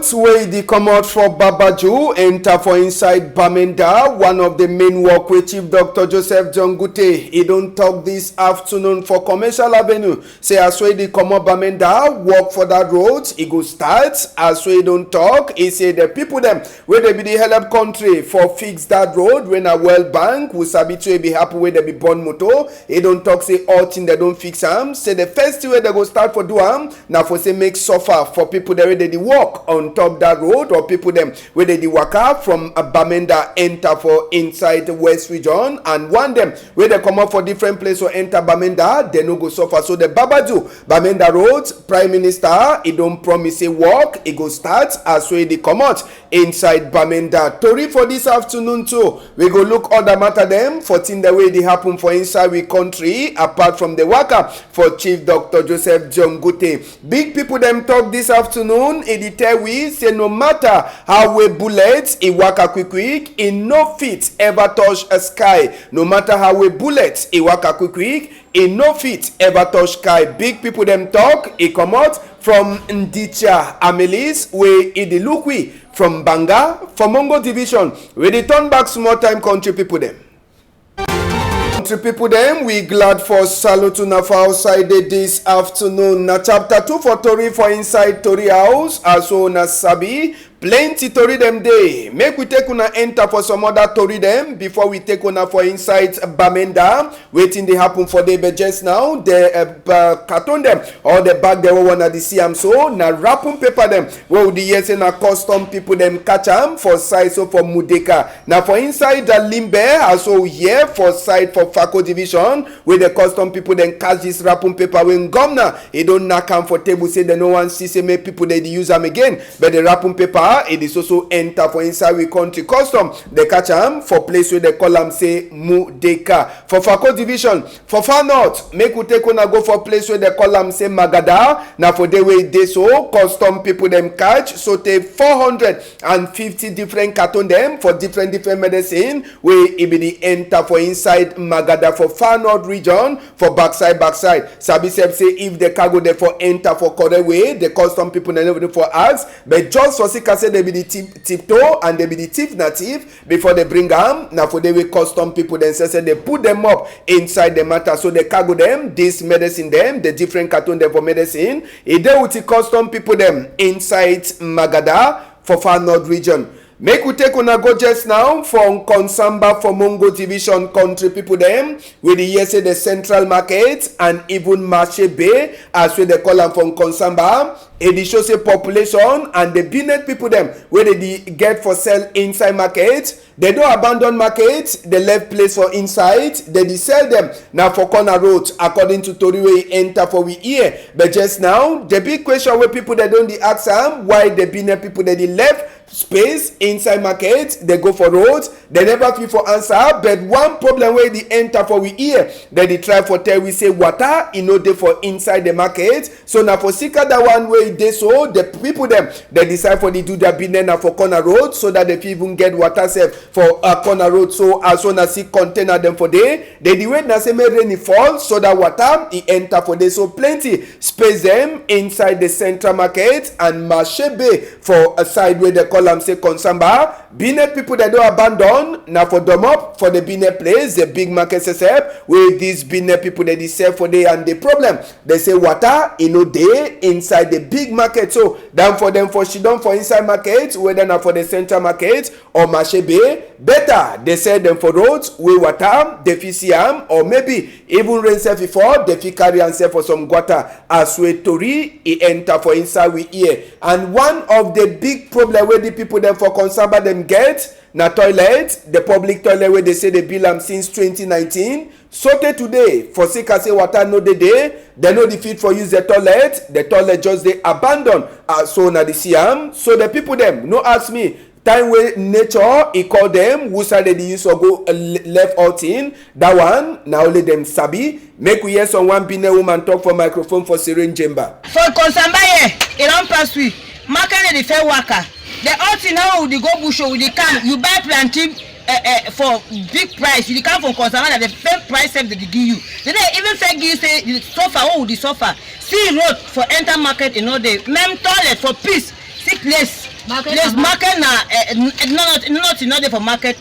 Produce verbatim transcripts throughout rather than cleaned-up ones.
Wey dey comot for Babaju enter for inside Bamenda, one of the main work wey Chief Doctor Joseph John Gute e don talk this afternoon for Commercial Avenue, say as wey dey comot Bamenda, work for that road e go start. As wey e don talk, e say the people dem wey dey be the help country for fix that road, wey na World Bank, we sabi too e be happen wey dey be burn motor. E don talk say all thing dem don fix am. Say the first thing wey dem go start for do am na for say make suffer for people dem wey dey dey work on top that road, or people dem wey dey dey waka from, uh, Bamenda enter for inside West Region, and one dem wey dey comot for different place or enter Bamenda, dem no go suffer. So the Babaju Bamenda Road, Prime Minister e don promise say work e go start as wey e dey comot inside Bamenda. Tori for this afternoon too, we go look other matter dem for thing dem wey dey happen for inside we country, apart from the waka for Chief Doctor Joseph John Gute. Big people dem talk this afternoon, e dey tell we say no matter how wey bullet e waka quick quick, e no fit ever touch a sky. No matter how wey bullet e waka quick quick, e no fit ever touch sky. Big people dem talk, e comot from Ndicha Amelis, wey e dey look we from Banga for Mongo Division. We dey turn back small time, country people dem. Country people dem, we glad for salute una for outside dey this afternoon. Na chapter two for tori for inside Tori House, as una sabi. Plenty tori dem dey. Make we take una enter for some other tori dem before we take una for inside Bamenda. Wetin dey happen for dey, but just now, the, uh, ba-, carton dem or the bag dem wey una dey see am so, na wrapping paper dem wey we dey hear say na custom people dem catch am for side so for Mudeka. Na for inside the Limbe, as we hear for side for Fako Division, wey the custom people dem catch this wrapping paper wey governor e don knack am for table, say dem no wan see say make people dey dey use am again. But the wrapping paper, e dey so so enter for inside we country custom. Dem catch am for place wey dem call am say Mudeka for Fako Division. For far north, make we take una go for place wey dem call am say Magada. Na for there wey e dey so, custom people dem catch so tey four hundred and fifty different carton dem for different different medicine wey e be dey enter for inside Magada for far north region for backside backside. Sabi sef say if the cargo dem for enter for correct way, the custom people dem no dey for ask. But just for sake say dem be the tip, tiptoe and dem be the thief na thief, before dem bring am, na for there wey custom people dem say say dem put dem up inside the matter. So the cargo dem, this medicine dem, the different carton dem for medicine, e dey with the custom people dem inside Magada for far north region. Make we take una go just now for Nkonsamba for Mongo Division, country people dem. We dey hear say the central market and even Marché Bay, as wey dem call am for Nkonsamba, e dey show say population and the business people dem wey dey dey get for sell inside market, dem don abandon market, dem left place for inside, dem dey sell dem na for corner road, according to tori wey e enter for we ear. But just now, the big question wey people dem don dey ask am, why the business people dem dey left space inside market, dem go for road, dem never fit for answer. But one problem wey dey enter for we ear, dem dey try for tell we say water e no dey for inside the market. So na for sika that one wey e dey so, the people dem, dem decide for dey do their business na for corner road, so that dem fit even get water sef for, uh, corner road. So as una see container dem for dey, dem dey wait na say make rain e fall so that water e enter for dey. So plenty space dem inside the central market and Marché Bay for a side wey dem call am say Nkonsamba. Business people dem don abandon, na for domop for the business place, the big market sef, wey this business people dem dey sell for dey. And the problem, dem say water e no dey inside the big market. So than for dem for sidon for inside market, whether na for the central market or Marché Bay, better dem sell dem for road wey water dem fit see am, or maybe even rain sef e fall, dem fit carry am sef for some gutter, as wey tori e enter for inside we ear. And one of the big problem wey the people dem for Nkonsamba dem get na toilet, the public toilet wey dem say dem build am since twenty nineteen. So tey today, for sake say water no dey dey, dem no dey fit for use the toilet, the toilet just dey abandon. Uh, so na dey see am. So the people dem no ask me, time wey nature e call dem, who side dem dey use for go, uh, le-, left all thing, that one na only dem sabi. Make we hear some one business woman talk for microphone for Sirin Jemba. For Nkonsamba here, e don pass we. Market dey dey fair waka. The all thing now we dey go bush, we dey come, you buy plantain, eh, eh, for big price, you dey come for Nkonsamba, na the same price sef dem dey give you. Dem dey even fair give you say the suffer, oh, the suffer. See road for enter market, e no dey. Même toilet for piss, see place. Place market na, eh, n-, eh, no, no, nothing no dey for market.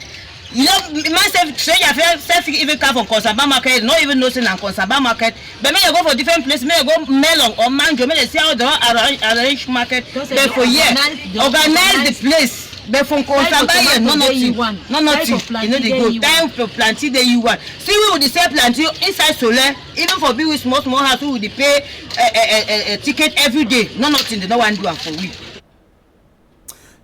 You know, man sef, stranger fit, sef fit even come from Konsaba market, no even know say na Konsaba market. But make dem go for different place, make dem go Melong or Manjo, make dem see how dem wan arrange, arrange market. But for here, organize the place. But for Konsaba here, no nothing, no nothing. E no dey go. Time for plantain dey you one. See, we dey sell plantain inside Sole, even for big, we small, small house, we dey pay, eh, eh, eh, eh, eh, ticket every day. No nothing, dem no wan do am for we.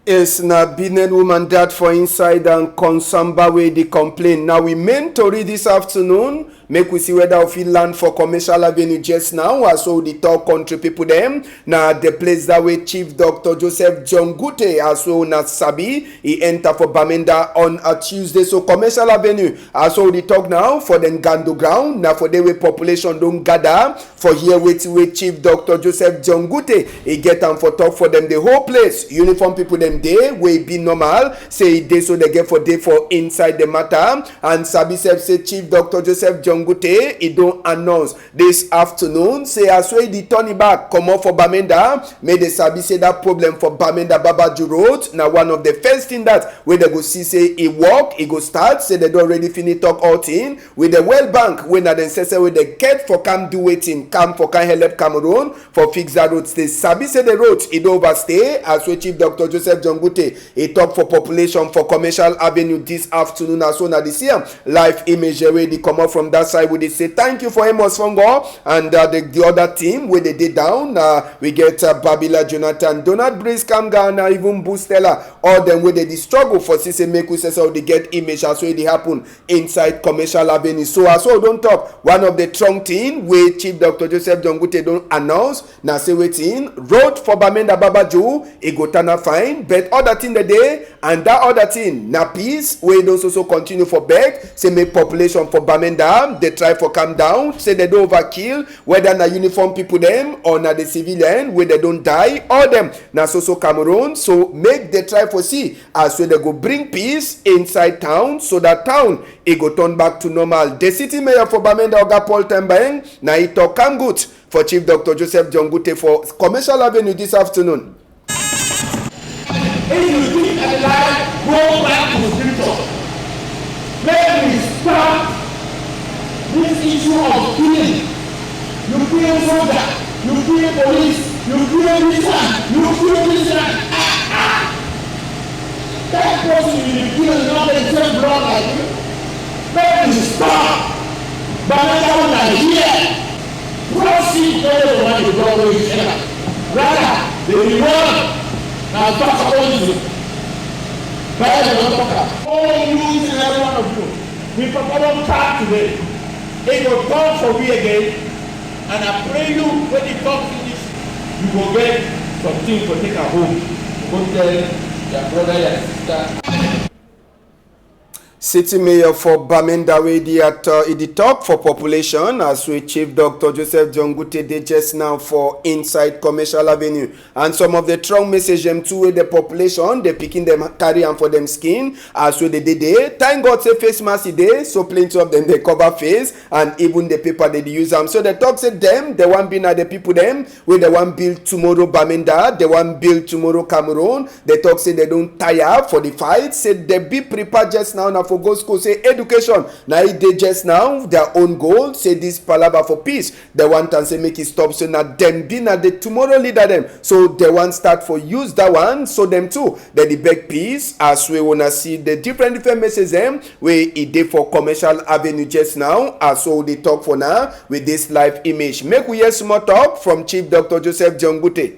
Yes, na business woman that for inside and Konsaba wey dey complain. Na we main tori this afternoon. Make we see whether we fit land for Commercial Avenue just now. As we dey talk, country people dem, na the place that wey Chief Doctor Joseph John Gute, as we una sabi, e enter for Bamenda on a Tuesday. So Commercial Avenue, as we dey talk now, for the Ngando ground, na for there wey population don gather for hear wetin wey Chief Doctor Joseph John Gute e get am for talk for dem. The whole place, uniform people dem dey wey e be normal say e dey, so dem get for dey for inside the matter. And sabi sef say Chief Doctor Joseph John Gute e don announce this afternoon say as wey e dey turn e back comot for Bamenda, make dem sabi say that problem for Bamenda Babaju Road na one of the first thing that wey dem go see say e work, e go start, say dem don already finish talk all thing with the World Bank, wey na dem sef sef wey dem get for come do wetin, come for come help Cameroon for fix that road. Say sabi say the road e don overstay, as wey Chief Doctor Joseph John Gute e talk for population for Commercial Avenue this afternoon. As una dey see am, live image wey dey comot from that side, we dey say thank you for Amos Fongo and, uh, the, the other team wey dey dey down. Uh, we get, uh, Babila Jonathan, Donald Breeze Kamga, and, uh, even Bustella. All dem wey dey dey struggle for see say make we sef sef dey get image as wey dey happen inside Commercial Avenue. So as we don talk, one of the strong thing wey Chief Doctor Joseph John Gute don announce na say wetin, road for Bamenda Babaju, e go turn am fine, but other thing dey dey, and that other thing na peace wey don so so continue for beg, say make population for Bamenda dey try for come down, say dem don overkill, whether na uniform people dem or na the civilian wey dem don die, all dem na so so Cameroon. So make dem try for see as wey dem go bring peace inside town, so that town e go turn back to normal. The city mayor for Bamenda, Oga Paul Tembaeng, na e talk am good for Chief Doctor Joseph John Gute for Commercial Avenue this afternoon. If you think that lie, go back to scripture. Make we stop this issue of killing. You kill soldier, you kill police, you kill this one, you kill this one. Ah, ah. That person you kill no get same blood like you. Make we stop. But now that one I hear. Proceed no dey for one dey talk wey you tell am. Rather, the reward na back up on you. Bible don talk am. Oh, you, each and every one of you, we Papa don talk today. E go talk for we again, and I pray you when e talk finish, you go get something for take am home. Go tell your brother, your sister. City mayor for Bamenda wey dey at, uh, e dey talk for population as wey Chief Doctor Joseph John Gute dey just now for inside Commercial Avenue, and some of the strong message dem too wey the population, the pikin dem carry am for dem skin as wey dey dey dey. Thank God say face mask e dey, so plenty of dem dey cover face, and even the paper dey dey use am. So dem talk say dem, dem wan be na the people dem wey dem wan build tomorrow Bamenda, dem wan build tomorrow Cameroon. Dem talk say dem don tire for the fight, say dem be prepare just now na for go school, say education na e dey just now their own goal, say this palava for peace, dem want am say make e stop, so na dem be na the tomorrow leader dem, so dem wan start for use that one. So dem too, dem dey beg peace. As we wanna see the different different message dem wey e dey for Commercial Avenue just now, as we dey talk for now with this live image. Make we hear small talk from Chief Doctor Joseph John Gute.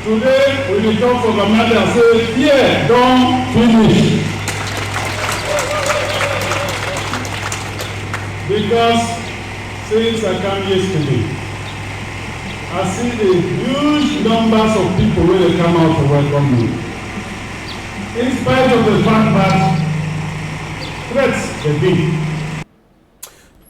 Today, we dey talk for Bamenda say fear don finish. Because since I come yesterday, I see the huge numbers of people wey dey come out to welcome me. In spite of the fact that threats dey dey.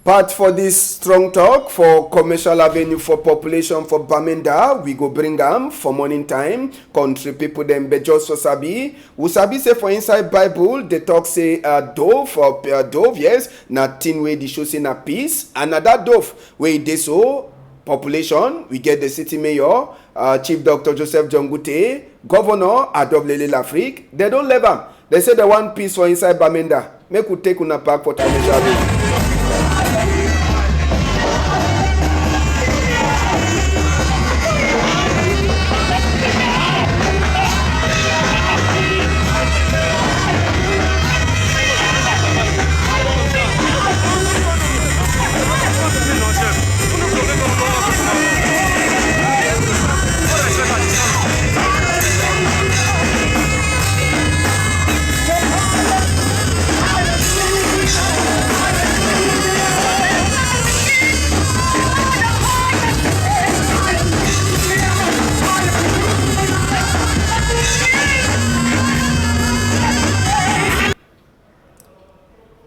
Part for this strong talk for Commercial Avenue for population for Bamenda, we go bring am for morning time. Country people dem be just for sabi. We sabi say for inside Bible, dem talk say, uh, dove, or, uh, dove, yes, na thing wey dey show say na peace. And na that dove wey e dey so, population, we get the city mayor, uh, Chief Doctor Joseph John Gute, Governor Adoblele Lafrique, dem don leave am. Dem say dem want peace for inside Bamenda. Make we take una back for Commercial Avenue.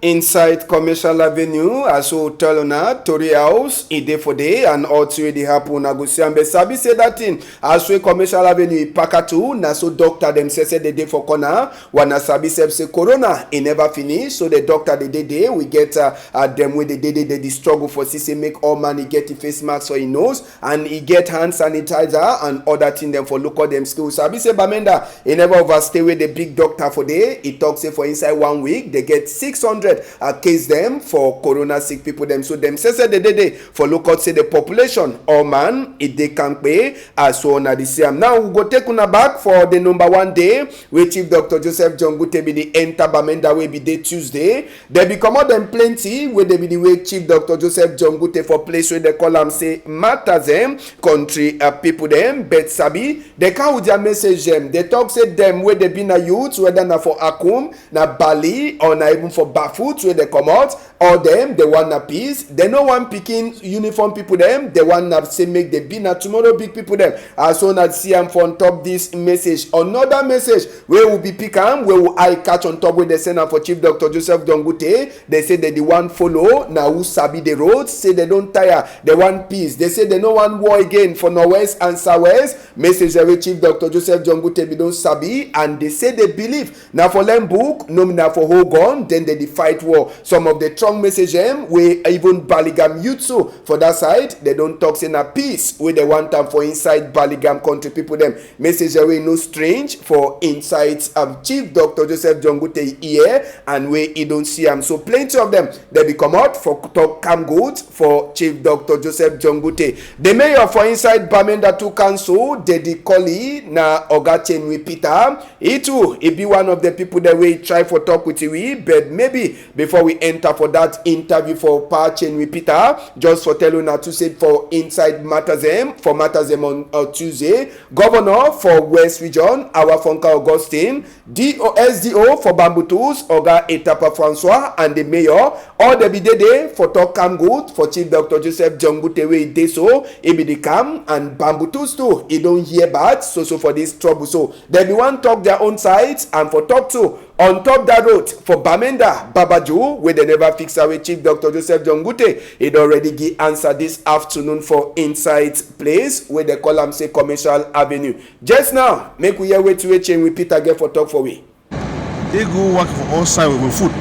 Inside Commercial Avenue, as we tell una, tori house, e dey for there, and all thing wey dey happen, una go see am. But sabi say that thing, as wey Commercial Avenue e paka too, na so doctor dem say say dey dey for corner. Una sabi sef say corona e never finish, so the doctor dey dey there. We get, uh, uh, dem wey dey dey there, dey dey struggle for see say make all man e get e face mask for e nose, and e get hand sanitizer and other thing dem for look all dem skill. Sabi say Bamenda e never overstay wey the big doctor for there. E talk say for inside one week, dey get six hundred, uh, case dem for corona sick people dem. So dem say say dey dey there for look out say the population, all man, e dey kampe, as so una dey see am. Now we go take una back for the number one day wey Chief Doctor Joseph John Gute be dey enter Bamenda, wey be dey Tuesday. Dem be comot dem plenty, wey dem be dey wake Chief Doctor Joseph John Gute for place wey dem call am say Matazem, country, uh, people dem, but sabi, dem come with their message dem. Dem talk say dem wey dem be na youth, whether na for Akum, na Bali, or na even for Bafut wey dem comot, all dem, dem want na peace. Dem no want pikin uniform people dem. Dem want na say make dem be na tomorrow big people dem. As so una see am for on top this message. Another message wey we be pick am, wey we eye catch on top, wey dem send am for Chief Doctor Joseph John Gute. Dem say dem dey want follow na who sabi the road. Say dem don tire. Dem want peace. Dem say dem no want war again for Northwest and Southwest. Message wey Chief Doctor Joseph John Gute be don sabi, and dem say dem believe na for learn book, no be na for hold gun, then dem dey fight war. Some of the strong message dem wey even Baligam youth so for that side, dem don talk say na peace wey dem want am for inside Baligam country people dem. Message wey no strange for inside, um, Chief Doctor Joseph John Gute ear, and wey e don see am. So plenty of dem, dem be comot for talk come good for Chief Doctor Joseph John Gute. The mayor for inside Bamenda two council, Dedi Koli, na Oga Chenwi Peter. E too, e be one of the people dem wey try for talk with we, but maybe before we enter for that interview for Pa Chenwi Peter, just for tell una to say for inside Matazem, for Matazem on, uh, Tuesday, governor for West Region, Awa Fonka Augustine, D O, S D O for Bambutus, Oga Etapa Francois, and the mayor, all dem be dey there for talk come good for Chief Doctor Joseph John Gute wey e dey so, e be dey come, and Bambutus too, e don hear bad so so for this trouble. So dem be wan talk their own sides and for talk too on top that road for Bamenda, Babaju, wey dem never fix am, wey Chief Doctor Joseph John Gute, e don already give answer this afternoon for inside place wey dem call am say Commercial Avenue. Just now, make we hear wetin wey Chenwi Peter get for talk for we. E go work for all side with food.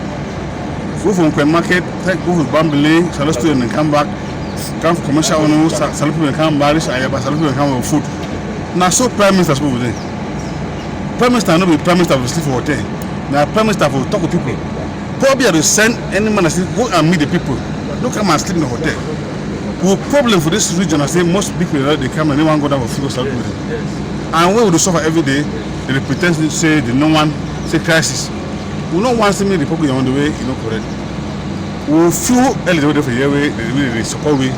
Go for Nkwen market, take go for Bambile, Salo Stadium, then come back. Come for Commercial Onu, Sa-, Salo people come back, reach Ayaba, Salo people come with food. Na so Prime Minister suppose dey. Prime Minister no be Prime Minister for sleep for hotel. Na Prime Minister for talk with people. Probably I dey send any man I say go and meet the people. No come and sleep in the hotel. We problem for this region, I say most people dey come and they wan go down for food or something. And when we dey suffer every day, they dey pretend say they no wan say crisis. We no wan see me the people on the way, e no correct. We feel early wey dey for here wey dey really dey support we,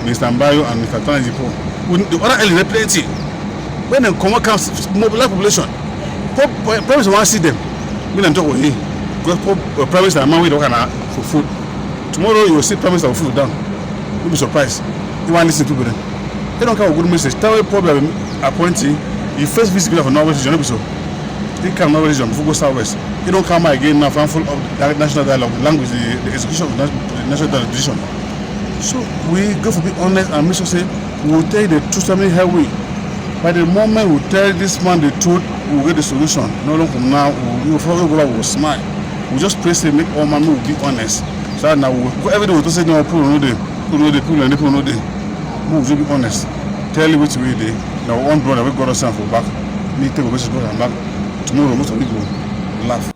Mister Mbayo and Mister Tanajipo. We, the other early dey plenty. When dem comot come s-, s-, mobilize population, po-, po-, Prime Minister wan see dem. Me dem talk with him. Because po-, uh, Prime Minister na man wey dey work na for food. Tomorrow you go see Prime Minister for food down. No be surprise. He wan listen to people dem. He don come with good message. Tell me problem appointee. He first visit be for Northwest region, no be so. He come Northwest region before go Southwest. He don come back again now for full of that national dialogue, language, the, the execution of the nas-, the national dialogue decision. So we go for be honest and make sure say we will tell you the truth, something help we. By the moment we tell this man the truth, we will get the solution. No long from now, we, we will follow, we will smile. We just pray say make all man, we will be honest. So that now we, every day we talk say no, people no dey, people no dey, people no dey, people no dey. We will just be honest. Tell you wetin we dey. Now one brother, we got us for back. Me take go message go and back. Tomorrow, most of people laugh.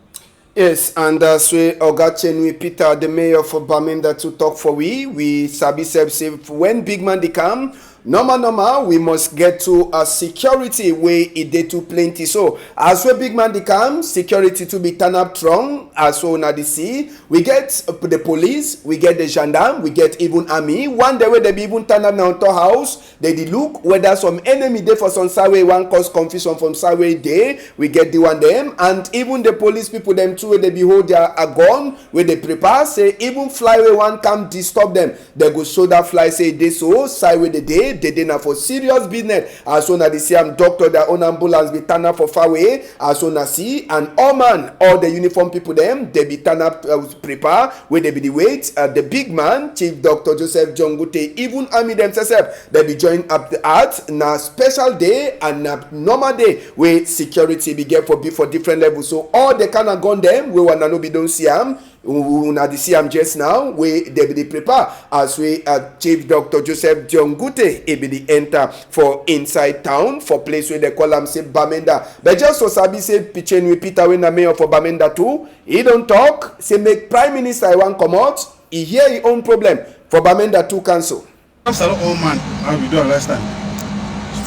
Yes, and as we Oga Chenwi Peter, the mayor for Bamenda, to talk for we, we sabi sef say when big man dey come, normal, normal, we must get to a security wey e dey too plenty. So, as we big man dey come, security to be turn up strong. As we una dey see, we get the police, we get the gendarme, we get even army. One day wey dem be even turn up na on top house, dem dey look whether some enemy dey for some side wey wan cause confusion from side wey dey. We get the one dem, and even the police people dem too wey dey be hold their, uh, gun, wey dey prepare say even fly wey wan come disturb dem, dem go show that fly say e dey so side wey dey dey, dey dey na for serious business. As una dey see am, doctor their own ambulance be turn up for far way. As una see, and all man, all the uniform people dem, dem be turn up, uh, prepare, wey dem be dey wait. Uh, the big man, Chief Doctor Joseph John Gute, even army dem sef, dem be join up the art. Na special day and na normal day wey security be get for be for different levels. So all the kind of gun dem wey una no be don see am, u-, una dey see am just now, wey dem be dey prepare as wey, uh, Chief Doctor Joseph John Gute, e be dey enter for inside town for place wey dem call am say Bamenda. But just for sabi say Chenwi Peter, wey na mayor for Bamenda too, e don talk say make Prime Minister e wan comot, e hear e own problem for Bamenda two council. Salute all man, how we do am last time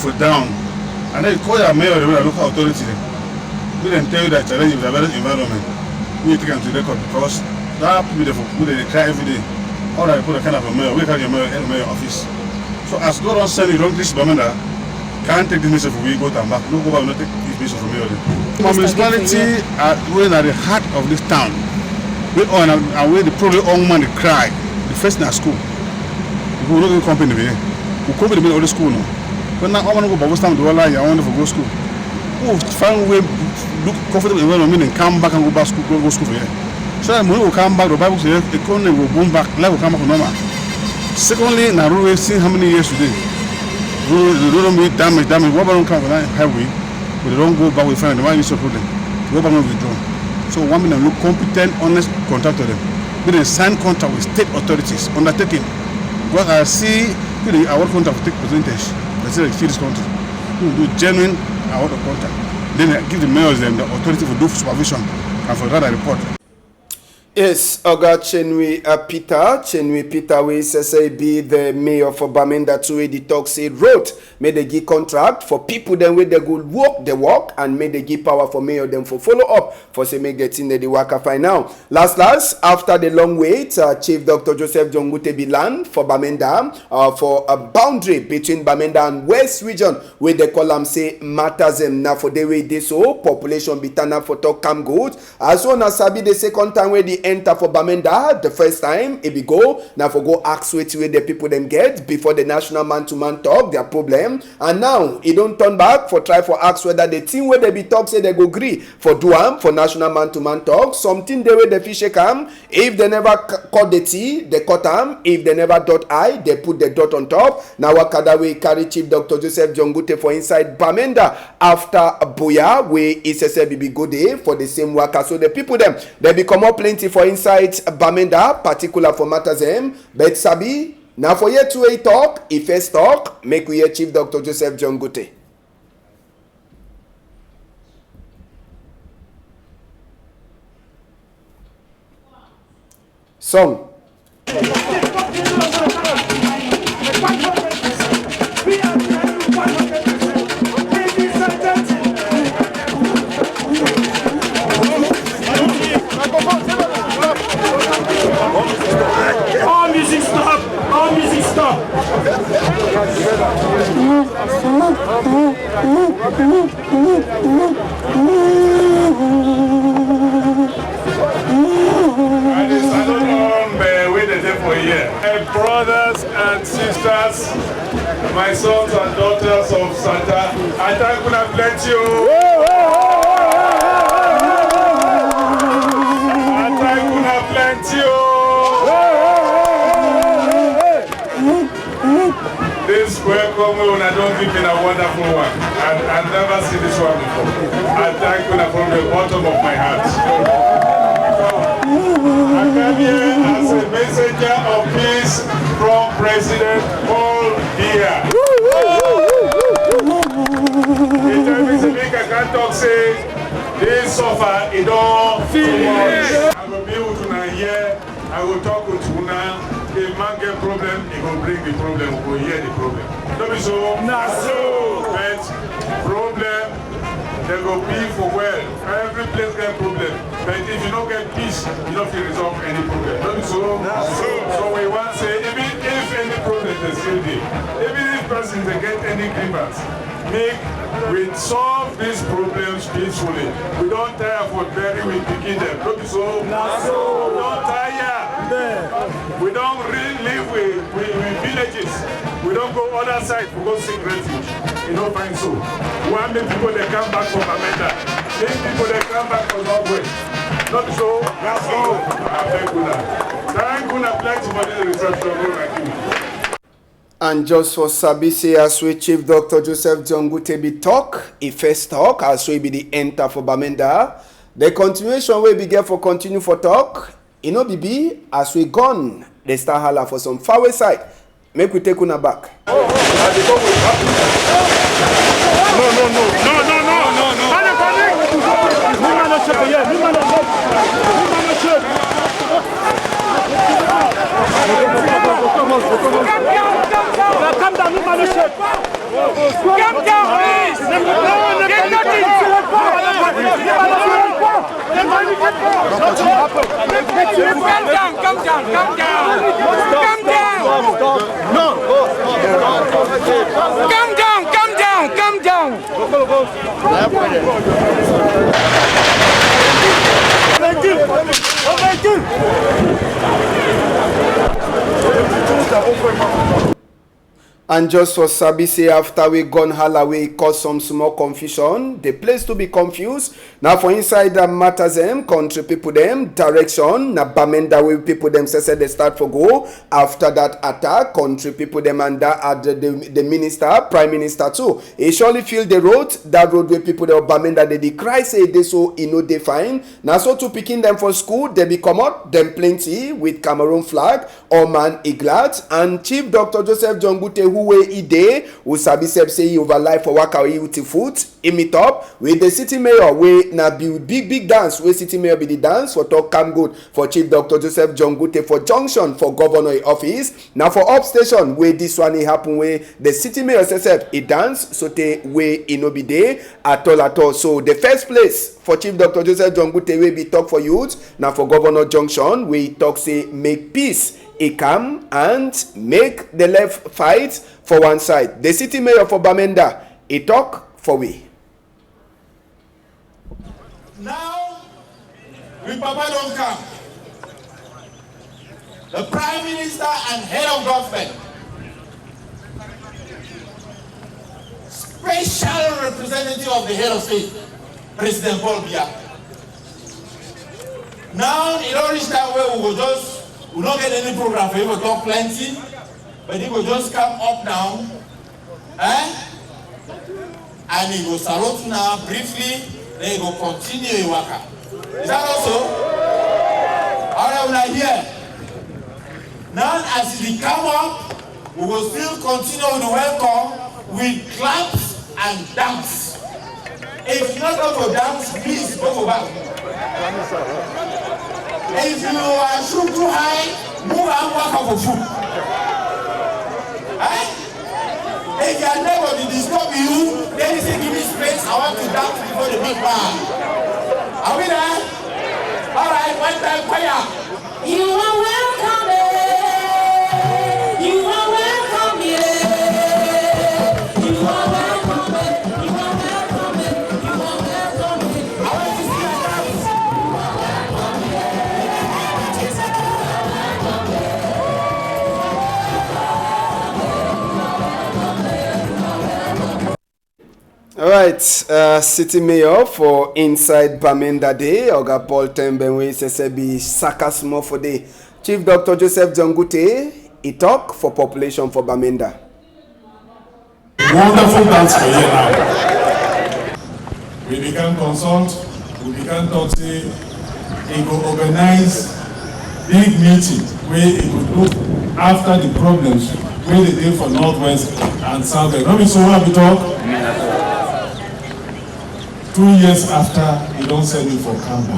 for down. And then you call your mayor, the local authority dem. We then tell you that challenge with the environment. We take am to record because that people dey for, people dey cry every day. All that people dey kind of a mayor, we call your mayor, eh, mayor office. So as God don send you, don reach Bamenda, can't take this message for we go and back. No go back, no take this message for mayor dem. My municipality are wey na the heart of this town. We all na, and wey the problem all man dey cry. The first na school. We no get company be here. We company be only school no. But now all man go Babu Stam do all ya want for go school. Who find way look comfortable environment and come back and go back school, go, go school for here. So that money will come back, the Bible say economy will boom back, life will come back to normal. Secondly, na road wey see how many years today. Road, the road don be damage, damage. What about don come for that highway? But dem don go back with fine, dem wan use problem. Go back no withdraw. So one make dem look competent, honest contractor dem. Make dem sign contract with state authorities, undertaking. Because I see people dey award contract for take percentage. Dem say dem kill this country. People do genuine award of contract. Then dem give the mayors dem the authority for do supervision and for write a report. Yes, Oga Chenwi, uh, Peter, Chenwi Peter, wey say say e be the mayor for Bamenda too, wey dey talk say road, make dem give contract for people dem wey dem go work the work, and make dem give power for mayor dem for follow up for say make the thing dem dey waka fine. Now, last last, after the long wait, uh, Chief Doctor Joseph John Gute be land for Bamenda, uh, for a boundary between Bamenda and West Region, wey dem call am say Matazem. Na for there wey e dey so, population be turn up for talk come good. As una sabi, the second time wey e enter for Bamenda, the first time e be go, na for go ask wetin wey the people dem get before the national man to man talk their problem. And now, e don turn back for try for ask whether the thing wey dem be talk say dem go gree for do am for national man to man talk. Something dey wey dem fit shake am. If dem never c-, cut the T, dem cut am. If dem never dot I, dem put the dot on top. Na waka that wey carry Chief Doctor Joseph John Gute for inside Bamenda after Buea, wey E S S L B be go dey for the same waka. So the people dem, dem be comot plenty for inside Bamenda, particular for Matazem. But sabi, na for here too wey e talk, e first talk. Make we hear Chief Doctor Joseph John Gute. Song. All music stop! All music stop! I dey salute all, eh, wey dey dey for here. My brothers and sisters, my sons and daughters of Sata, I thank una plenty o. I thank una plenty o. This welcome wey una don give me na wonderful one. I, I never see this one before. I thank una from the bottom of my heart. I come here as a messenger of peace from President Paul Biya. It is a big Say this suffer, e don finish. I go be with una here. I go talk with una. If man get problem, e go bring the problem. We go hear the problem. No be so? Na so. But problem, dem go be for well. Every place get problem. But if you no get peace, you no fit resolve any problem. No be so? Na so. So we wan say, even if any problem dey still dey, even if person dey get any grievance, make we solve these problems peacefully. We don tire for bury we pikin dem. No be so? Na so. We don tire. We don re-, leave we, we, we villages. We don go other side. We go seek refuge. E no fine so. We wan make people dey come back for Bamenda. Make people dey come back for Northwest. No be so? Na so. I beg una. Thank una plenty for this reception. Una give me. And just for sabi say as wey Chief Doctor Joseph Dion Gute be talk, e first talk as wey e be dey enter for Bamenda. The continuation wey e be get for continue for talk, e no be be as wey gun dey start hala for some faraway side. Make we take una back. No, no, no, no, no, no, no, no. Pas de panique. Numa no chef, yeah, numa no chef. Numa no chef. Calm down, numa no chef. Calm down, please. Get nothing. Calm down, calm down, calm down. Calm down. Calm down, calm down, calm down. And just for sabi say after wey gun hala wey cause some small confusion, the place to be confused. Na for inside the matter dem, country people dem direction, na Bamenda wey people dem sese dey start for go. After that attack, country people dem and that, uh, the, the, the minister, prime minister too, e surely feel the road, that road wey people dem of Bamenda dey dey cry say e dey so e no dey fine. Na so too pikin dem for school, dem be comot, dem plenty with Cameroon flag. All man e glad, and Chief Doctor Joseph Dion Gute, who wey e dey, who sabi sef say e over life for waka with e foot, e meet up with the city mayor wey na be big big dance wey city mayor be the dance for talk calm good for Chief Doctor Joseph Dion Gute for junction for governor e office. Na for up station wey this one e happen wey the city mayor sef sef e dance sotey wey e no be dey at all at all. So the first place for Chief Doctor Joseph Dion Gute wey be talk for youth na for Governor Junction wey e talk say make peace e come and make the left fight for one side. The city mayor for Bamenda e talk for we. Now, we papa don come. The Prime Minister and head of government, special representative of the head of state, President Paul Biya. Now, e don reach time wey we go just, we no get any program for you to talk plenty, but you go just come up now, eh? And e go salute una briefly, then e go continue e waka. Is that also? All right, una hear. Now, as e dey come up, we go still continue with the welcome with claps and dance. If you no go dance, please go for back. If you are shoot too high, move and walk up for foot. Eh? If your neighbor dey disturb you, then you say, "Give me space, I want to dance before the big man." Are we there? All right, one time, fire. You are welcome, eh. You are welcome, yeah. You are welcome, eh. You are welcome, eh. You are welcome, eh. I want to see your dance. Alright, uh, city mayor for inside Bamenda dey, Oga Paul Temben wey sese be saka small for dey. Chief Doctor Joseph Dion Gute, e talk for population for Bamenda. Wonderful dance for here now. We begin consult, we begin talk say e go organize big meeting wey e go look after the problems wey dey dey for Northwest and Southwest. No be so we be talk? Two years after, e don send me for Kamba.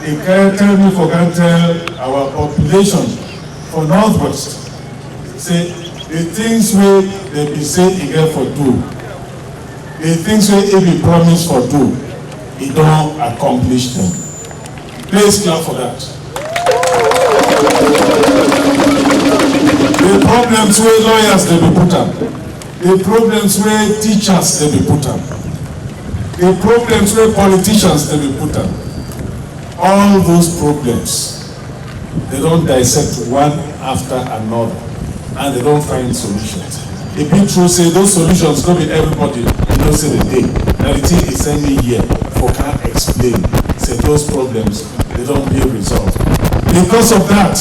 E carry tell me for go tell our population for Northwest say the things wey dem be say e get for do, the things wey e be promise for do, e don accomplish them. Please clap for that. The problems wey lawyers dey be put am, the problems wey teachers dey be put am, the problems wey politicians dey be put am, all those problems, they don dissect one after another, and they don find solutions. E be true say those solutions no be everybody know say dey dey. Na the thing e send me here for come explain say those problems, they don be resolved. Because of that,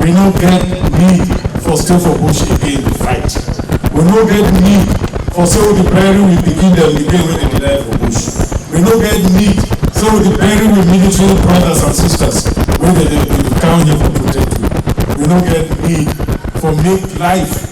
we no get need for stay for bush again dey fight. We no get need for say we dey bury we pikin dem again wey dey die for bush. We no get need say we dey bury we military brothers and sisters wey dey dey dey come here for protect we. We no get need for make life.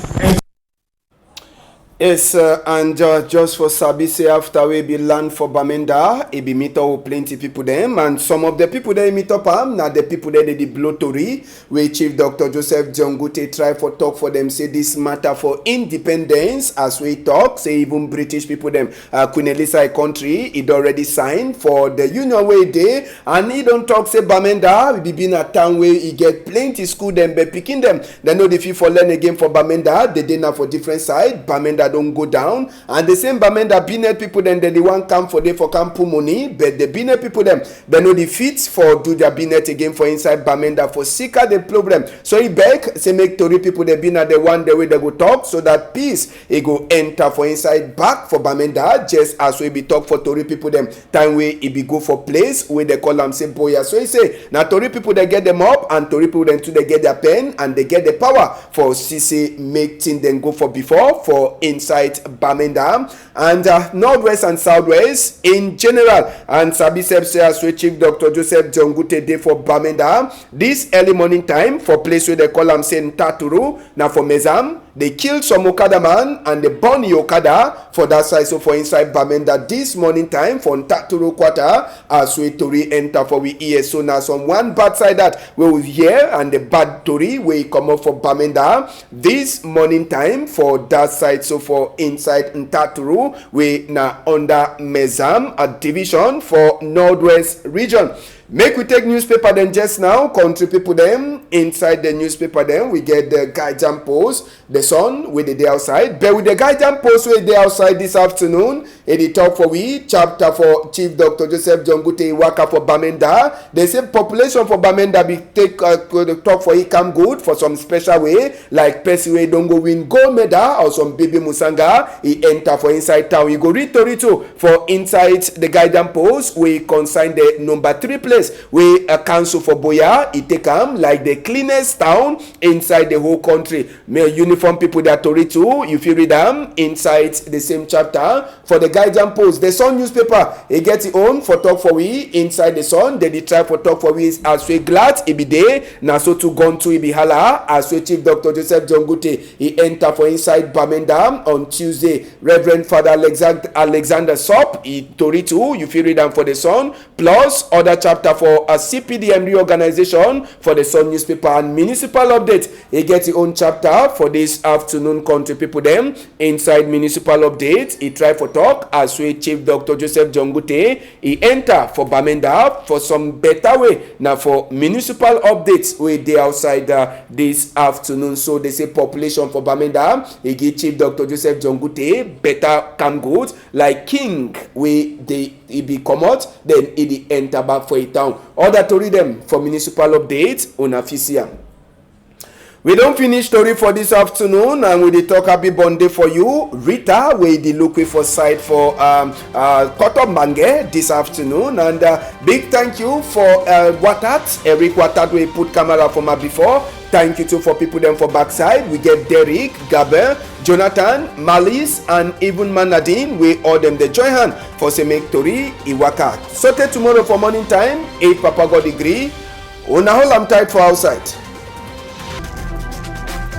Yes, uh, and uh, just for sabi say after we be land for Bamenda, e be meet up with plenty people dem, and some of the people dem e meet up am na the people dem dey dey blow tori wey Chief Doctor Joseph Diongute try for talk for dem say this matter for independence, as we talk say even British people dem, uh, Queen Elizabeth country, e don already sign for the union wey e dey, and e don talk say Bamenda be be na town wey e get plenty school dem, but pikin dem dem no dey fit for learn again for Bamenda. Dey dey na for different side. Bamenda don go down. And the same Bamenda Binet people dem, dem dey wan come for dey for come put money, but the Binet people dem, dem no dey fit for do their Binet again for inside Bamenda for sika the problem. So e beg say make tori people dem be na the one dem wey dem go talk so that peace e go enter for inside back for Bamenda, just as we be talk for tori people dem time wey e be go for place wey dem call am say Boya. So e say na tori people dem get dem up, and tori people dem too dem get their pen, and dem get the power for see say make thing dem go for before for inside Bamenda and, uh, Northwest and Southwest in general. And sabi sef say as wey Chief Doctor Joseph Diongute dey for Bamenda this early morning time for place wey dem call am say Ntaturu, na for Mezam, dey kill some okada man and dey burn e okada for that side. So for inside Bamenda this morning time for Ntaturu quarter, as wey tori enter for we ear, so na some one bad side that wey we hear, and the bad tori wey e comot for Bamenda this morning time for that side. So for inside Ntaturu, wey na under Mezam, a division for Northwest region. Make we take newspaper dem just now, country people dem. Inside the newspaper dem, we get the Guardian Post, the Sun wey dey dey outside. But with the Guardian Post wey dey outside this afternoon, e dey talk for we chapter for Chief Doctor Joseph Diongute e waka for Bamenda. Dem say population for Bamenda be take, uh, talk for e come good for some special way, like person wey don go win gold medal or some baby musanga, e enter for inside town. You go read tori too for inside the Guardian Post wey concern the number three place wey, uh, council for Boya e take am like the cleanest town inside the whole country. Me uniform people their tori too, you fit read am inside the same chapter for the Guardian Post. The Sun newspaper e get e own for talk for we. Inside the Sun, dem dey try for talk for we as wey glad e be dey, na so too gone too e be hala as wey Chief Doctor Joseph Diongute e enter for inside Bamenda on Tuesday. Reverend Father Alexand-, Alexander Sop e tori too, you fit read am for the Sun, plus other chapter for a C P D M reorganization for the Sun newspaper, and municipal update e get e own chapter for this afternoon, country people dem. Inside municipal update, e try for talk as wey Chief Doctor Joseph Diongute e enter for Bamenda for some better way. Na for municipal updates wey dey outside, uh, this afternoon. So dem say population for Bamenda e give Chief Doctor Joseph Diongute better come good, like king wey dey e be comot, then e dey enter back for e town. Other tori dem for municipal update, una fit see am. We don finish tori for this afternoon, and we dey talk happy born day for you, Rita, wey dey look we for side for, um, uh, Koto Mange this afternoon. And, uh, big thank you for, uh, Watat, Eric Watat, wey put camera for ma before. Thank you too for people dem for backside. We get Derrick, Gabin, Jonathan, Malice, and even Man Nadine, wey all dem dey join hand for say make tori e waka. Sotey tomorrow for morning time, if Papa God e gree. Una hold am tight for outside.